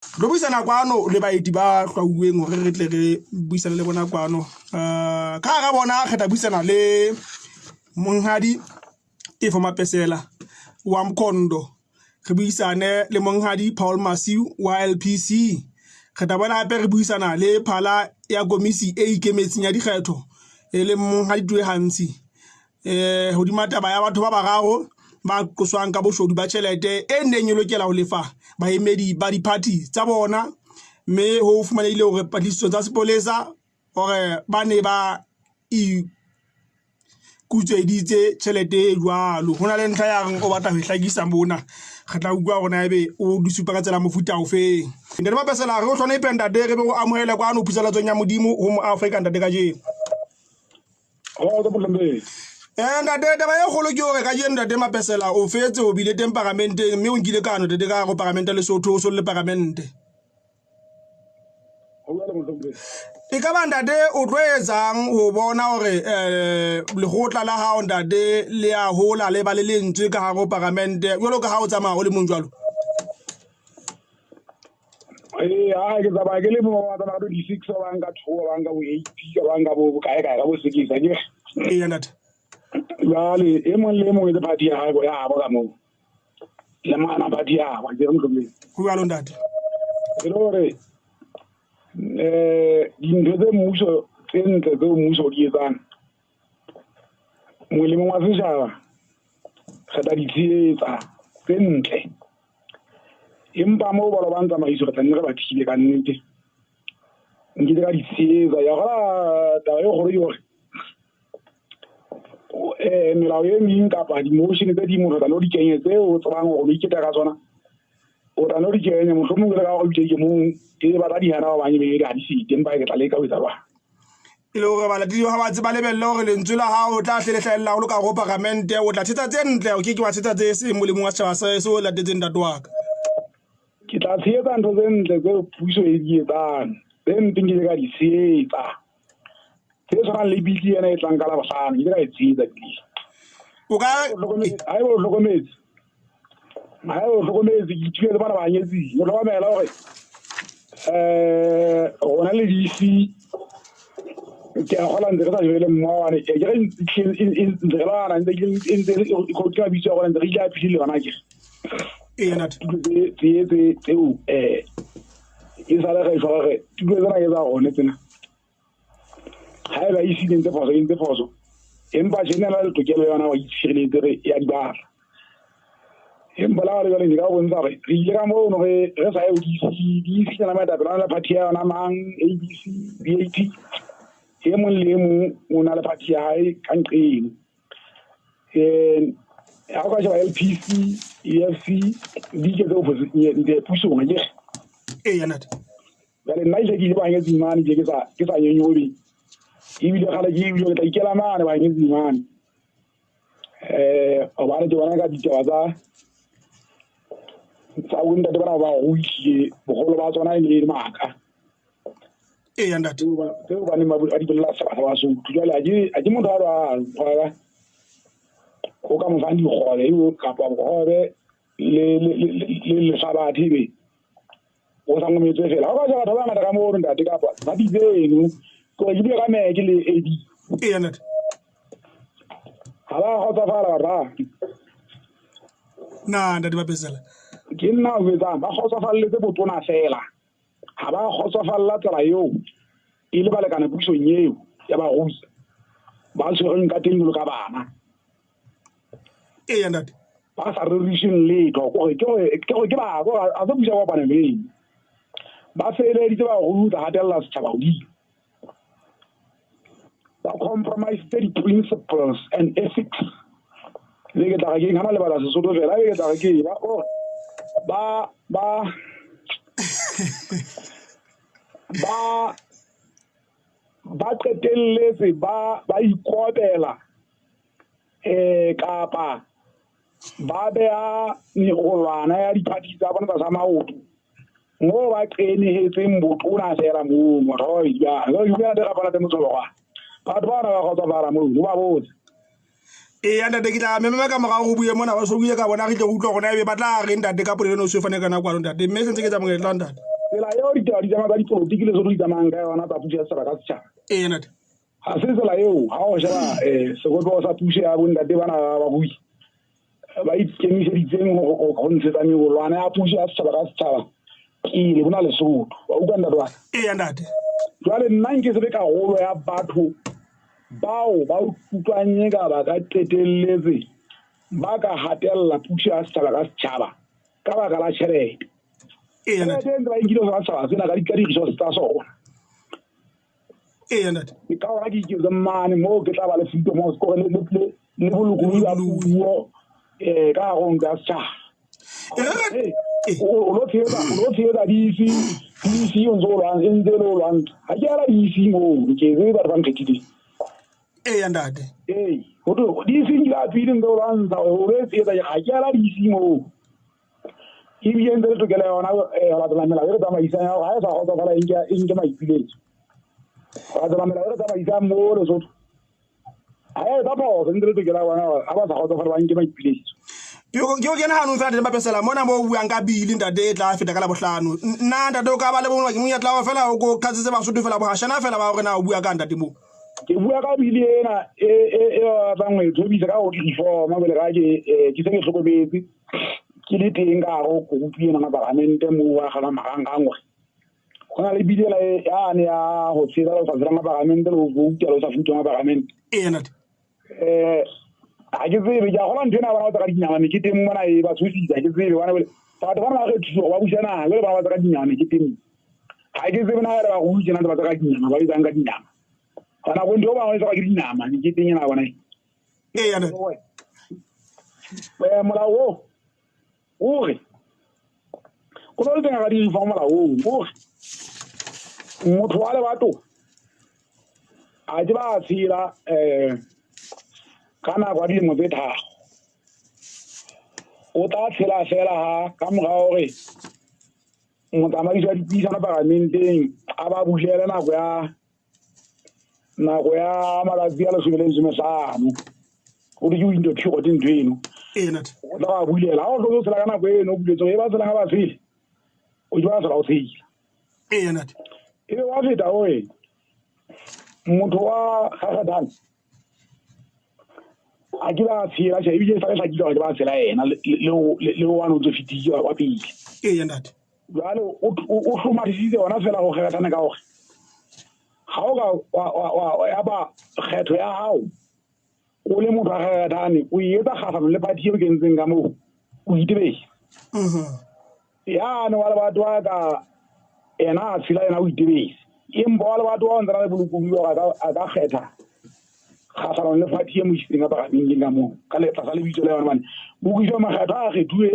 Re tlo buisana kwano le baeti ba hlwauweng hore re tle re buisane le bona kwano. Ka hara bona re tla buisana le Monghadi Tefo Mapesela wa Mkhondo, re buisane le Monghadi Paul Masiu wa LPC. Re tla bona hape re buisana le phala ya komisi e ikemetseng ya dikgetho e leng Monghadi Tue Hantsi. Hodima taba ya batho ba bararo ba qoswang ka boshodu ba tjhelete e neng e lokela ho lefa baemedi ba di-party tsa bona, mme ho fumanehile hore patlisiso tsa sepolesa hore ba ne ba ikutsweditse tjhelete e jwalo. Ho na le ntlha ya reng o batla ho e hlakisa mona, re tla utlwa hore na ebe o di supa ka tsela mofuta ofeng. Ntate Mapesela, re o hlonephe ntate, re be o amohele kwano phusalatsong ya Modimo ho mo Afrika ntate kajeno. Ntate, taba e kgolo ke hore kajeno ntate Mapesela o fetse o bile teng paramenteng, mme o nkile kano ntate ka hare ho paramente Lesotho, o so le paramente. E ka ba ntate o tlo etsang ho bona hore lekgotla la hao ntate le a hola le ba le lentswe ka hare ho paramente jwalo ka ha o tsamaya o le mong jwalo? Ee, ha ke tsamaya ke le mong, ba tsamaya ka 26, ba bang ka 2, ba bang ka bo 8, ba bang ka bo kae kae ka bo 6, akere? Eya ntate. Jwale e mong le e mong etse party ya hae ya habo ka moo. Le mana party ya habo, akere mohlomong. Ho jwalo ntate. E le hore dintho tse mmuso tse ntle tseo mmuso o di etsang molemong wa setjhaba re tla di tshehetsa tse ntle. Empa moo ba lobang tsamaiso re tla nne re ba thibe ka nnete. Nkile ka di tshehetsa ya gola taba e kgolo ke hore melao e meng kapa di-motion tse ding motho o tla no di kenye tseo o tsebang hore o iketa ka tsona, o tla no di kenye mohlomong le ka hore o ke mong e ba tla di hana ba bang e be ha di sete, empa ke tla leka ho etsa jwang. E le hore balatedi ba batse ba lebelle hore lentswe la hao o tla hle le hlahella haholo ka hare ho paramente, o tla tshetsa tse ntle, o ke ke wa tshetsa tse seng molemong wa setjhaba se o latetseng ntate wa ka. Ke tla tshehetsa ntho tse ntle tseo puso e di etsang, tse mpe nke ke ka di tshehetsa. Tse tshwanang le bili ena e tlang ka Labohlano, ke ile ka e tshehetsa bili. O ka Haeba o hlokometse, haeba o hlokometse, ke ithutile le bana ba hanyetsing, o hlokomela hore rona le DC ke a kgola ntse re sa jele mmoho hobane ke re ntse re lwana ntse ntse ke mabitso a rona ntse re ile a phile le yona ke Eya ntate. Tse tse tseo e sale re shwa re tulo tsena ke tsa rone tsena. Haeba e sile ntse phoso e ntse phoso, empa tjena le tokelo yona wa itshireletse re ya di batla. Empa la jwale ke ka bontsha hore re ile ka mono re re sa ye DC, DC na maetapele a na le party ya yona mang, ABC, BAP. E mong le e mong o na le party ya hae ka nqeng. Ha o ka sheba LPC, EFC, di iketse pusong akere. Eya ntate. Jwale nna ke ile bahanyetsing mane ke sa ke sa nyonyobe. Ebile kgale ke ebile ke tla ikela mane bahanyetsing mane. Hobane ke bona ka ditaba tsa tsa bontate bana ba ruile boholo ba tsona e ne e le maka. Eya ntate. Tseo ba neng ba di bolela setjhaba sa Basotho. Jwale ha ke motho a jwalo o ka mo fang dikgobe eo kapa bohobe le le lehlabathe ebe o sa ngometswe fela. Ha o ka ja batho ba bangata ka mono ntate kapa ba bitse eno ke gore ke bue ka meke le AB. Eya ntate. Ha ba kgotsofala batho ba. Na ntate Mapesela. Ke nna o jwetsang ba kgotsofalletse botona fela. Ha ba kgotsofalla tsela eo e le balekane pusong eo ya barui ba tshwereng ka teng jwalo ka bana. Eya ntate. Ba sa reriseng letho kore ke gore ke gore ke ba gore a se puso ya kopanelo eno. Ba feleditse ba go tla hatella setjhaba hodimo. Ba compromise di-principles and ethics. Le ke tla re keng hana lebala Sesotho fela ebe ke tla re ke ba oh, ba ba ba ba qetelletse ba ba ikobela kapa ba beha merolwana ya diphathi tsa bona tlasa maoto moo ba qenehetseng botona fela moo motho wa ba jwale ke bua le rapala tse motsholo kwa batho ba ona ba kgotsofala moo o ba botse. Eya ntate, ke tla memema ka morao go bue mona, ba so bue ka bona, re tle go utlwa gona ebe ba tla reng ntate ka polelo eno o se fane ka nako ano ntate, mme sentse ke tsa mongetla ntate. Tsela eo ditaba di tsamaya tsa dipolotiki le Lesotho di tsamayang ka yona tsa puso ya setjhaba ka setjhaba. Eya ntate. Ha se tsela eo ha o sheba sebopeho sa puso ya bontate bana ba barui ba ikemiseditseng ho ntshetsa mebolwana ya puso ya setjhaba ka setjhaba pele bona Lesotho. Wa utlwa ntate wa ka? Eya ntate. Jwale nna nke se be karolo ya batho bao ba utlwang eka ba ka qetelletse ba ka hatella puso ya setjhaba ka setjhaba ka baka la tjhelete. Eya ntate. Tjhelete e ntse ba e nkile ho sona setjhaba sena ka di-resource tsa sona. Eya ntate. Ke ka hona ke iketse mane moo ke tla ba le freedom of score le bolokolohi ba puo ka hare ho ntlo ya setjhaba. O lo tshehetsa DC, DC o ntse o lwantsha, e ntse e le o lwantsha. Ha ke ala DC moo, ke tsebe batho ba nkgethileng. Eya ntate. Ee, ho thwe DC nkile a pele ntse o lwantsha, o lo tshehetsa, ha ke ala DC moo. Ebile ntse le tokelo ya yona ho latela melao e re tsamaisang ya hore ha e sa kgotsofala e nke maipiletso. Ho latela melao e re tsamaisang moo Lesotho. Ha e etsa phoso ntse le tokelo ya bona hore ha ba sa kgotsofala ba nke maipiletso. Ke o kena hanong fela ntate Mapesela mona mo o buang ka bili ntate e tla feta ka Labohlano. Nna ntate o ka ba le monyetla wa fela o ko qhatsetse Basotho fela bohashana fela ba hore na o bua ka ntate moo. Ke bua ka bili ena e batlang ho e thobisa ka ho di-reforma jwale ka ke se ke hlokometse ke le teng ka hare ho komiti ena ya palamente moo ba kganang marangrang hore ho na le bili ela yane ya ho tshela le ho sa tshelang ka palamente le ho vouta le ho sa voutang ka palamente. Eya ntate. Ha ke tsebe, ke a kgolwa ntho ena ba bana ba tsa ka dinama meketeng mona e ba tshositse, ha ke tsebe hobane jwale batho bana ba kgethuwa hore ba busa naha, jwale bana ba tsa ka dinama meketeng. Ha ke tsebe na ba rui tjena ntse ba tsa ka dinama, ba etsang ka dinama. Hona go ntho ba ba tsa ka dinama meketeng ena bona. Eya ntate. Molao oo o re o no le teng ka di-reform molao oo, o re motho wa lebato a ke ba tshela ka nako ya dilemo tse 3. O tla tshela fela ha ka mora hore motsamaisi wa dipuisano paramenteng a ba bulele nako ya matsatsi a 15. O re ke window period ntho eno. Eya ntate. O tla ba bulela. Ha o tlo tshela ka nako eno, o buletse e ba tshelang ha ba tshele. O ke ba tshela o tshela. Eya ntate. Ebe wa feta o re motho wa Kgakgathane a ke ba tshela tjhe, ebile e sale hlakile hore ke ba tshela yena le wa no ntso fetile wa pele. Eya ntate. Jwale o hlomathisitse yona fela ho Kgakgathane ka hore ha o ka wa ya ba kgetho ya hao o le motho wa Kgakgathane o e etsa kgahlanong le party eo kentseng ka moo o itebetse. Yane wa lebato wa ka ena a tshela yena o itebetse. Empa wa lebato wa ntse na le bolokolohi hore a ka kgetha kgahlanong le party e mo isitseng ka paramenteng ka moo ka tlasa lebitso la yona, hobane bokutlwa makgetho a kgethuwe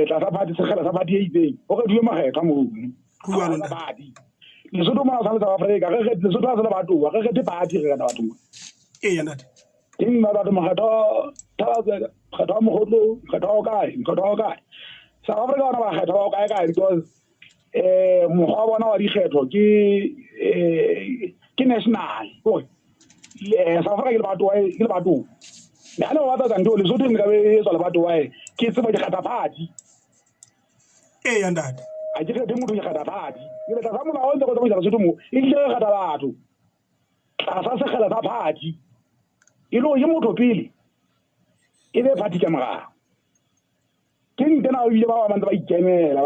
tlasa party, sekgela sa party e itseng, ho kgethuwe makgetho a moo. Ho jwalo ntate. Party. Lesotho mona sa le South Africa, re kgethe Lesotho ha se le batho, re kgethe party, re kgetha batho. Eya ntate. Teng ba batho makgetho, Thaba, kgetho wa Mokgotlong, kgetho wa kae, kgetho wa kae. South Africa bona ba kgetha ba kae kae because mokgwa wa bona wa dikgetho ke national. Hore South Africa ke lebato wa, ke lebato. Le ha le ba batla ntho Lesotho nka be e tswa lebato wa, ke tseba ke kgetha party. Eya ntate. Ha ke kgethe motho, ke kgetha party. Ke le tlasa molao o ntse go tsamaisa Lesotho mo, e tlile re kgetha batho. Tlasa sekgela sa party. E le hore ke motho pele, e be party ka morao. Ke ntena o ile ba bang ba ntse ba ikemela,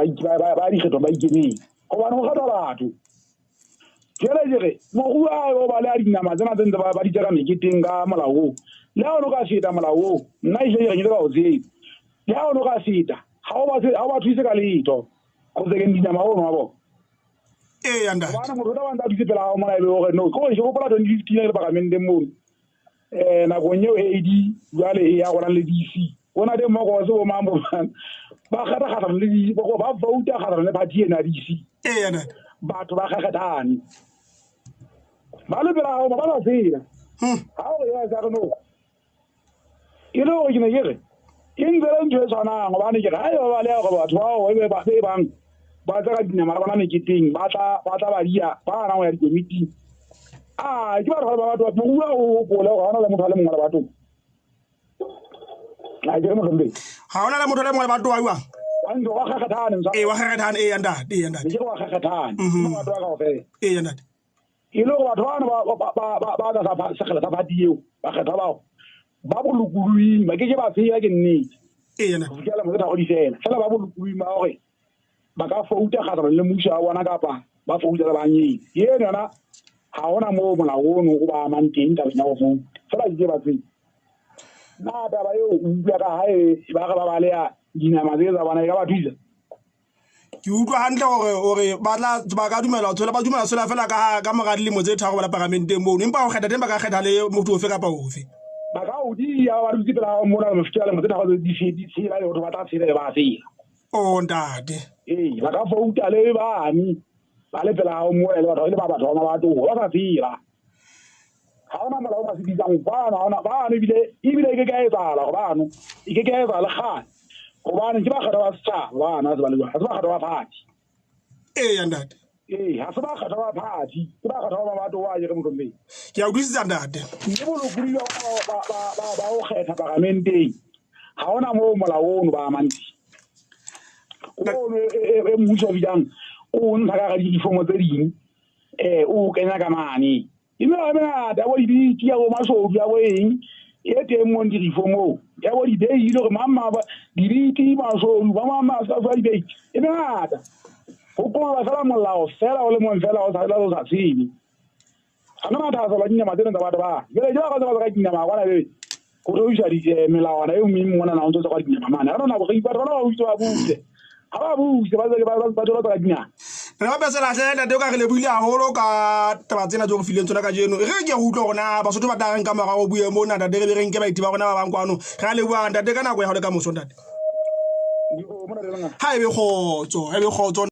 ba dikgetho ba ikemetse. Hobane ho kgethwa batho. Jwale ke re, moruo a o ba le a dinama tsena tse ntse ba di tjeka meketeng ka molao oo. Le ha o no ka feta molao oo, nna ehlile ke re ke ile ka o tseba. Le ha o no ka feta, ha o ba thuse ka letho. Go tsekeng dinama ono wa bona. Eya ntate. Hobane motho o tla ba ntse a dutse pela hao mona ebe o re no, ke hore ke hopola 2015 le paramenteng mono. Nakong eo AD jwale e ya rona le DC. Bona teng mo go se bo mang bo mang. Ba kgetha kgahlanong le DC, ba vouta kgahlanong le party ena ya DC. Eya ntate. Batho ba kgakgathane. Ba le pela hao ba ba tsela. Ha o re ya tsa re no. E le hore ke ne ke re e ntse le ntho e tshwanang hobane ke re ha eba ba le hore batho bao e be ba e bang ba tsa ka dinama la bona meketeng, ba tla ba dia, ba hana ho ya dikomiting. Ah, ke batho ba batho ba moruo o hopole hore ha hona le motho a le mongwe wa batho. A ke re mohlomphei. Ga ona le motho le mongwe ba toa jwang? Wa ntlo wa kgakgathane msa. Ee, wa kgakgathane, ee ntate, ee ntate. Ke re wa kgakgathane. Ke batho ba kaofela. Ee ntate. E le gore batho bano ba tlasa sekgele sa party eo, bakgethwa bao, ba bolokolohing, ba ke ke ba fela ke nnete. Ee ntate. Go fitlhela motho tharo di fela. Fela ba bolokolohing ba gore ba ka fouta kgatlhanong le mmuso wa bona kapa ba fouta le banyeng. Eno yona ga gona moo molao ono o ba amang teng tabeng ya go fouta. Fela ke ke ba tsebe. Na taba eo o utlwa ka hae ba re ba baleha dinama tse tsa bona e ka ba thusa? Ke utlwa hantle hore hore ba tla ba ka dumela ho tshola ba dumela tshola fela ka ka mora dilemo tse tharo ba la paramenteng mono, empa ho kgetha teng ba ka kgetha le motho ofe kapa ofe. Ba ka o dia ba dutse pela hao mona mo fitela lemo tse tharo di di tshela le batho ba tla tshela ba tshela. Oh ntate. Ee, ba ka vouta le bane ba le pela hao mona le batho le ba batho ba mabatowa ba sa tshela. Ha hona molao o ba sebitsang bano, ha hona bano ebile ebile e ke ke ya etsahala hore bano e ke ke ya etsahala kgale hobane ke bakgethwa ba setjhaba bana ha se ba le jwalo, ha se bakgethwa ba party. Eya ntate. Ee, ha se bakgethwa ba party, ke bakgethwa ba mabatowa a ke re mohlomphei. Ke a utlwisisa ntate. Mme bolokolohi ba bona ba ho kgetha paramenteng ha hona moo molao ono ba amang teng. Ono e mmuso o bitsang o ntsha ka hara difomo tse ding o kenya ka mane. E melao e mengata ya bo dibiti, ya bo mashodu, ya bo eng e teng mo dirifo moo, ya bo dibeile hore mang mang dibiti, mashodu, ba mang mang a se dibeile e mengata. Ho qoba fela molao fela o le mong fela o sa o sa tsebe. Ha na mathatsa ba dinama tsena tsa batho ba. Jwale ke ba ka ka dinama kwana be ho theosa di melawana e meng mona na o ntse ka dinama mane. Ha rona batho bana ba buse ba buse. Ha ba buse ba ba ba ba ka dinama. Re ba pesela hle ntate o ka re lebohile haholo ka taba tsena tseo re fileng tsona kajeno. E re ke re utlwe hore na Basotho ba tla reng ka mora ho bue mona ntate, re be re nke baeti ba rona ba bang kwano. Re a leboha ntate ka nako ya hao le ka moso ntate. Ha ebe kgotso, ha ebe kgotso.